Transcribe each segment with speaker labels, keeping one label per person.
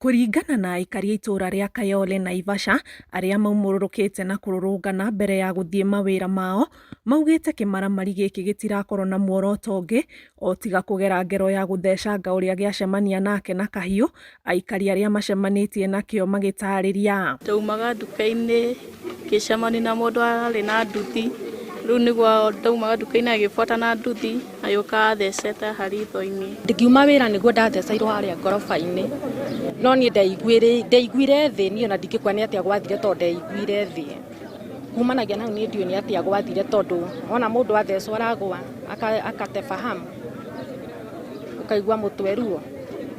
Speaker 1: Kũringana na aikari a itũũra rĩa Kayole Naivasha arĩa maumũrũrũkĩte na kũrũrũngana mbere ya gũthiĩ mawĩra mao, maugĩte kĩmaramari gĩkĩ gĩtirakorwo na muoroto ũngĩ o tiga kũgera ngero ya gũthecanga ũrĩa gĩacemania nake na kahiũ, aikari arĩa macemanĩtie nakĩo magĩtarĩria.
Speaker 2: Ndaumaga nduka-inĩ ngĩcemania na mũndũ arĩ na nduthi, rĩu nĩguo ndaumaga nduka-inĩ agĩbuata na nduthi agĩũka athecete haha ritho-inĩ.
Speaker 3: Ngiuma wĩra nĩguo ndatheceirwo harĩa ngoroba-inĩ, no niĩ ndaiguire thĩ, niĩ ona ndingĩkua nĩ atĩa gwathire tondũ ndaiguire thĩ. Kumanagia na hau niĩ ndiũĩ nĩ atĩa gwathire tondũ wona mũndũ athecwo aragwa akate fahamu, ũkaigua mũtwe ruo,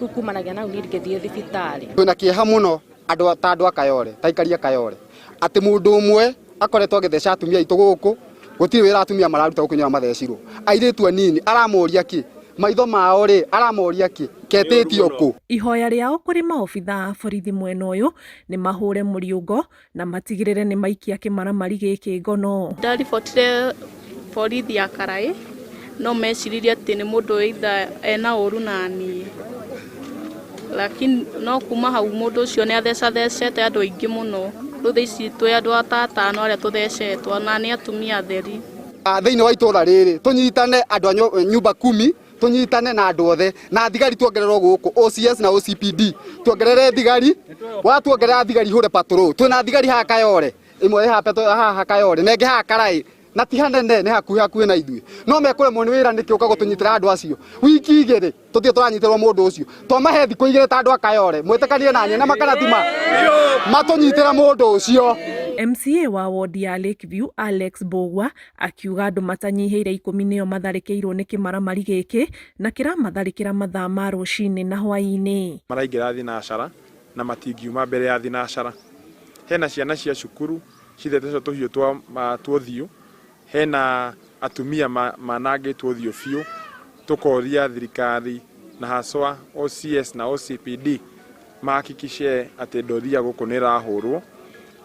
Speaker 3: rĩu kumanagia na hau niĩ ngĩthiĩ thibitarĩ.
Speaker 4: Twĩna kĩeha mũno andũ ta andũ a Kayole, ta aikari a Kayole, atĩ mũndũ ũmwe akoretwo agĩtheca atumia aitũ gũkũ, gũtirĩ wĩra atumia mararuta gũkũ nĩo mathecirwo. Airĩtu anini aramoria kĩ? Maitho mao rĩ, aramoria kĩ? Ketĩtio kũ?
Speaker 1: Ihoya rĩao kũrĩ maobitha a borithi mwena ũyũ nĩ mahũre mũriũngo na matigĩrĩre nĩ maikia kĩmaramari gĩkĩ ngono.
Speaker 2: Ndaribotire borithi ya Karaĩ no meciririe atĩ nĩ mũndũ either ena ũru na niĩ, lakini no kuma hau mũndũ ũcio nĩ athecathecete andũ aingĩ mũno. Rĩu thaa ici twĩ andũ ta atano arĩa tũthecetwo na nĩ atumia atheri.
Speaker 4: Thĩinĩ wa itũra rĩrĩ tũnyitane andũ a nyumba kumi, tũnyitane na andũ othe na thigari tuongererwo gũkũ OCS na OCPD, tuongerere thigari, watuongerera thigari hũre patrol. Twĩna thigari haha Kayole, ĩmwe ĩ haha Kayole na ĩngĩ haha Karaĩ, na ti hanene, nĩ hakuhĩ hakuhĩ na ithuĩ, no mekũremwo nĩ wĩra nĩkĩ ũka gũtũnyitĩra andũ acio wiki igĩrĩ tũthiĩ tũranyitĩrwo mũndũ ũcio. Twamahe thikũ igĩrĩ ta andũ a Kayole, mwĩtĩkanie na niĩ na makanatima matũnyitĩre mũndũ ũcio.
Speaker 1: MCA wa wodi ya Lakeview Alex Mbũgua akiuga andũ matanyihĩire 10 nĩo matharĩkĩirwo nĩ kĩmaramari gĩkĩ na kĩramatharĩkĩra mathaa ma rũcinĩ na hwaĩ-inĩ.
Speaker 5: Maraingĩra thinacara na matingiuma mbere ya thinacara. Hena ciana cia cukuru cithecetwo tũhiũ twa ũthiũ, hena atumia manangĩtwo ũthiũ biũ, tũkoria thirikari na haswa OCS na OCPD mahakikishe atĩ ndoria gũkũ nĩ ĩrahũrwo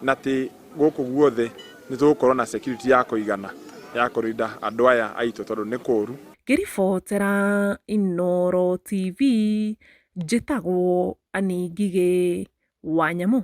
Speaker 5: na atĩ gũkũ guothe nĩ tũgũkorwo na security ya kũigana ya kũrinda andũ aya aitũ tondũ nĩ kũũru.
Speaker 1: Ngĩribotera Inooro TV, njĩtagwo Annie Ngigĩ wa Nyamũ.